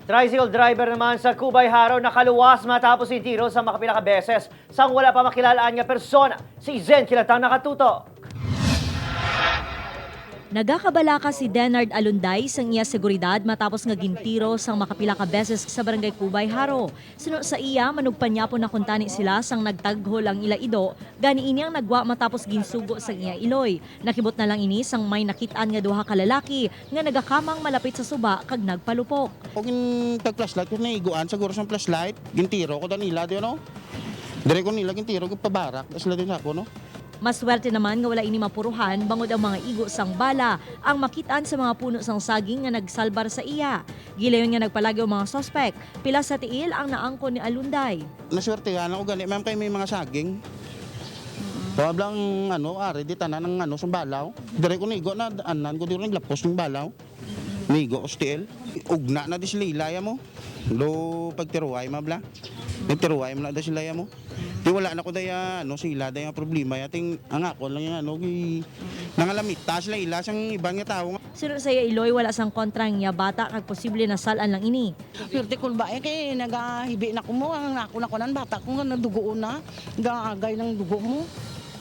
Tricycle driver naman sa Kubay Haro nakaluwas matapos itiro sa makapila ka beses sang wala pa makilalaan nga persona. Si Zen Kilantang nakatuto. Nagakabalaka si Denard Alunday sang iya seguridad matapos nga gintiro sang makapila ka beses sa Barangay Kubay Haro. Suno sa iya, manugpanyapon na kuntani sila sang nagtaghol ang ila ido, gani ini ang nagwa matapos ginsugo sang iya iloy. Nakibot na lang ini sang may nakitaan nga duha ka lalaki nga nagakamang malapit sa suba kag nagpalupok. O gin tag flashlight ko naiguan siguro sa flashlight, gintiro ko danila di no. Dire ko nila gintiro ko pabarak sila din ako no. Maswerte naman nga wala ini mapuruhan bangod ang mga igo sang bala ang makitaan sa mga puno sang saging nga nagsalbar sa iya. Gilayon nga nagpalagyo ang mga sospek. Pila sa tiil ang naangko ni Alunday. Naswertehan ako gani ma'am kay may mga saging. Tablang ano ari di tanan ng ano sa balaw. Dire ko nigo na anan ko dire naglapos ng balaw. Nigo ko still. Ugna na di sila ilaya mo. Do pagtiruay mabla. Nagtiruay mo na di sila ya mo. Di wala na ko daya ano sila daya problema yating ang ako lang yung ano gi nangalamita sila ila sang ibang nga tawo. Suno sa iya iloy, wala sang kontra ang iya bata kag posible na salan lang ini. Pirti ko ba eh kay nagahibi na ko mo ang ako na ko nan bata ko nga nadugo na gaagay ng dugo mo.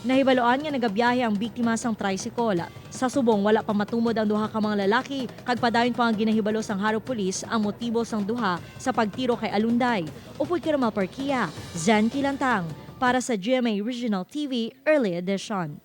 Nahibaluan nga nagabiyahe ang biktima sang tricycle. Sa subong, wala pa matumod ang duha ka mga lalaki kag padayon pa ang ginahibalo sang Haro Police ang motibo sang duha sa pagtiro kay Alunday. Upoy kay Romal Parkia, Zen Kilantang, para sa GMA Regional TV Early Edition.